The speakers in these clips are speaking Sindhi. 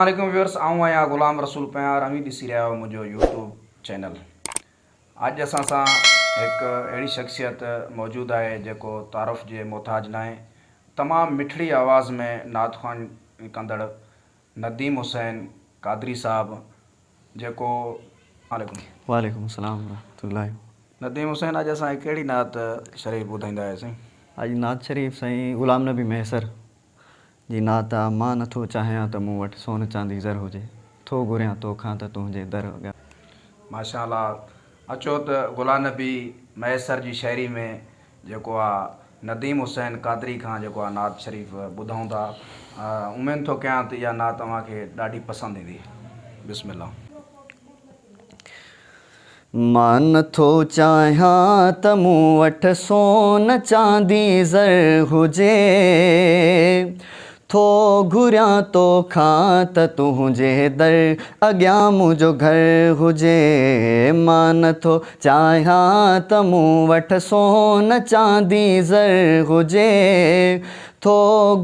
عليڪم ويورس آئون آهيان غلام رسول پنهيار اوهين ڏسي رهيا آهيو منهنجو يوٽيوب چينل اڄ اسان سان هڪ اهڙي شخصيت موجود آهي جيڪو تعارف جي محتاج ناهي تمام مٺڙي آواز ۾ نعت خوان ڪندڙ نديم حسين قادري صاحب جيڪو عليڪم. وعليڪم السلام ورحمة الله. نديم حسين اڄ اسان کي ڪهڙي نعت شريف ٻڌائيندا آهيو سائين. اڄ نعت شريف سائين غلام نبي مهيسر جي نعت آ، مان نٿو چاهيان ته مون وٽ سون چاندي زر هجي، ٿو گهريان توکان ته تنهنجي در اڳيان. ماشاء الله اچو ته غلام نبي مهيسر جي شاعري ۾ جيڪو آ نديم حسين قادري کان جيڪو آ نعت شريف ٻڌون ٿا اميد ٿو ڪيان ته اها نعت اوهان کي ڏاڍي پسند ايندي بسم الله. مان نٿو چاهيان ته مون وٽ سون چاندي زر هجي، ٿو گهريان توکان ته تنهنجي در اڳيان منهنجو گهر هجي. مان نٿو چاهيان ته مون وٽ سون چاندي زر هجي، ٿو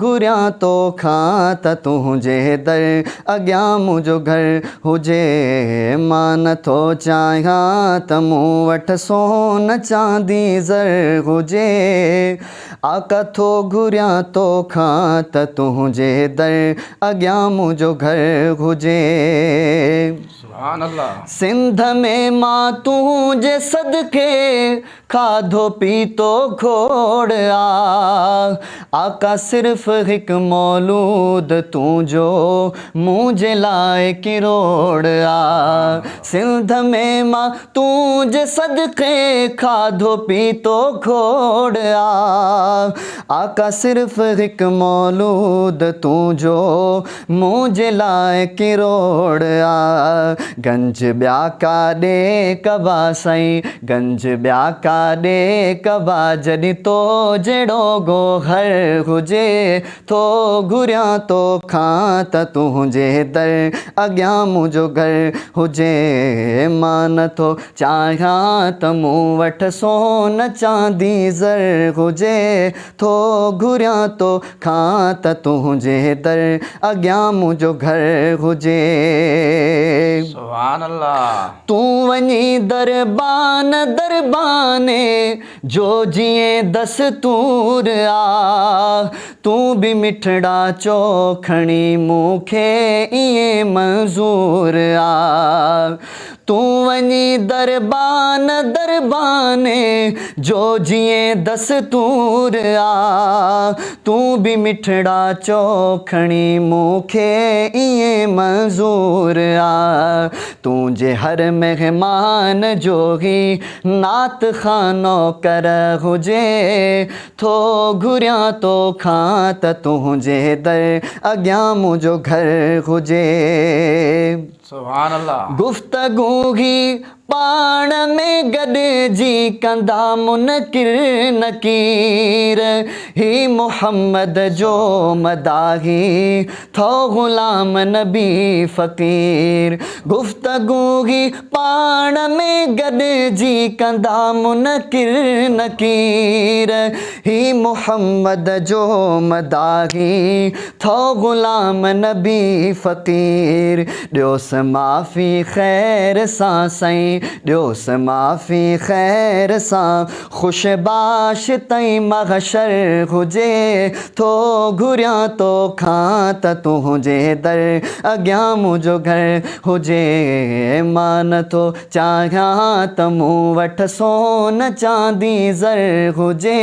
گهريان توکان ته تنهنجي در اڳيان منهنجو گهر هجي. مان نه ٿو چاهيان ته مون وٽ سون چاندي زر هجي. آقا ٿو گهريان توکان ته تنهنجي در اڳيان منهنجو گهر هجي. سبحان الله. سنڌ ۾ مان تنهنجي صدقي کاڌو پيتو کوڙ آ آقا صرف هڪ مولود تنهنجو مون جي لاء ڪروڙ آ سنڌ ۾ مان تنهنجي صدقي کاڌو پيتو کوڙ آ آقا صرف هڪ مولود تنهنجو مون جي لاء ڪروڙ آ. گنج ٻيا ڪاڏي ڪبا سائين گنج ٻيا ڪاڏي ڪبا جڏهن تو جهڙو گوهر هجي ٿو گهريان توکان ته تنهنجي در اڳيان منهنجو گهر هجي مان نه ٿو چاهيان ته مون وٽ سون چاندي زر هجي ٿو گهريان تو کان ته تنهنجي در اڳيان منهنجو گهر هجي. سبحان الله. تون وڃي دربان درباني جو جيئن دستور آ. تون به مٺڙا چئو کڻي مون کي ائين منظور آ. تون وڃي دربان درباني جو جيئن دستور آ. تون به مٺڙا چئو کڻي مون کي ائين منظور آ. تون جي هر مهمان جو هي نعت خوان نوڪر هجي. ٿو گهريان توکان ته تنهنجي در اڳيان منهنجو گهر هجي. سبحان الله. گفتگو هي پاڻ ۾ گڏجي ڪندا منڪر نڪير هي محمد جو مداحي ٿو غلام نبي فقير گفتگو هي پاڻ ۾ گڏجي ڪندا منڪر نڪير هي محمد جو مداحي ٿو غلام نبي فقير ڏيوس معافي خير سان سائين ڏيوس معافي خير سان خوش باش تائين محشر هجي ٿو گهريان توکان ته تنهنجي در اڳيان منهنجو گهر هجي مان نه ٿو چاهيان ته مون وٽ سون چاندي زر هجي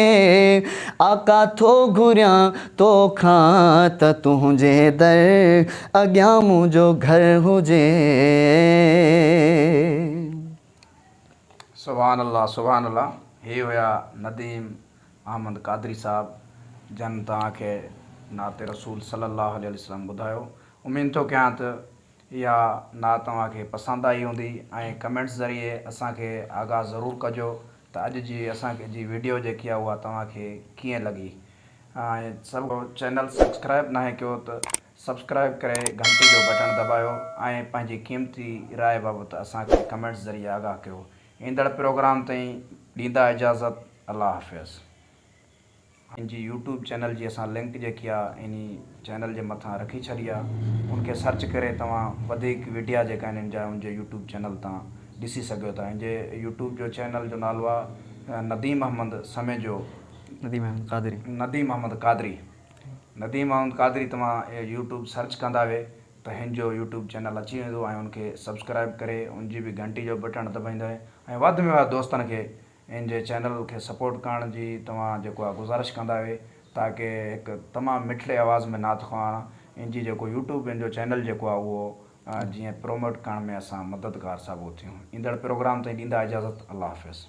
آقا ٿو گهريان توکان ته تنهنجي در اڳيان منهنجو گهر هجي. سبحان الله سبحان الله هي هيا نديم احمد قادري صاحب جن توهان کي نعت رسول صلي الله عليه وسلم ٻڌايو اميد ٿو ڪيان ته اها نعت توهان کي پسند آئي هوندي ۽ ڪمينٽس ذريعي اسان کي آگاهه ضرور ڪجو ته اڄ جي اسان جي ويڊيو جيڪي آهي اها توهان کي ڪيئن لڳي ۽ سڀ چينل سبسڪرائب ناهي ڪيو ته سبسڪرائب ڪري گهنٽي جو بٽڻ دٻايو ۽ پنهنجي قيمتي راء بابت اسان کي ڪمينٽس ذريعي آگاهه ڪيو ايندڙ پروگرام تائين ڏيندا اجازت الله حافظ. ان جي يوٽيوب چينل جي اسان لنڪ جيڪي آ انهي چينل جي مٿان رکي ڇڏي آ ان کي سرچ ڪري توهان وڌيڪ وڊيا جيڪا آهن ان جا ان جي يوٽيوب چينل تان ڏسي سگهيو ٿا ان جي يوٽيوب جو چينل جو نالو آ نديم احمد سميجو نديم احمد قادري. نديم احمد قادري نديم احمد قادري توهان يوٽيوب سرچ ڪندا وي ته هن جو يوٽيوب چينل اچي ويندو ۽ ان کي سبسڪرائب ڪري ان جي به گهنٽي جو بٽڻ دٻائيندا ۽ وڌ ۾ وڌ دوستن کي ان جي چينل کي سپورٽ ڪرڻ جي توهان جيڪو آ گذارش ڪندا وي تاڪه هڪ تمام مٺڙي آواز ۾ نعت خوان ان جي جيڪو يوٽيوب ان جو چينل جيڪو آ اهو جيئن پروموٽ ڪرڻ ۾ اسان مددگار ثابت ٿيون ايندڙ پروگرام تائين ڏيندا اجازت الله حافظ.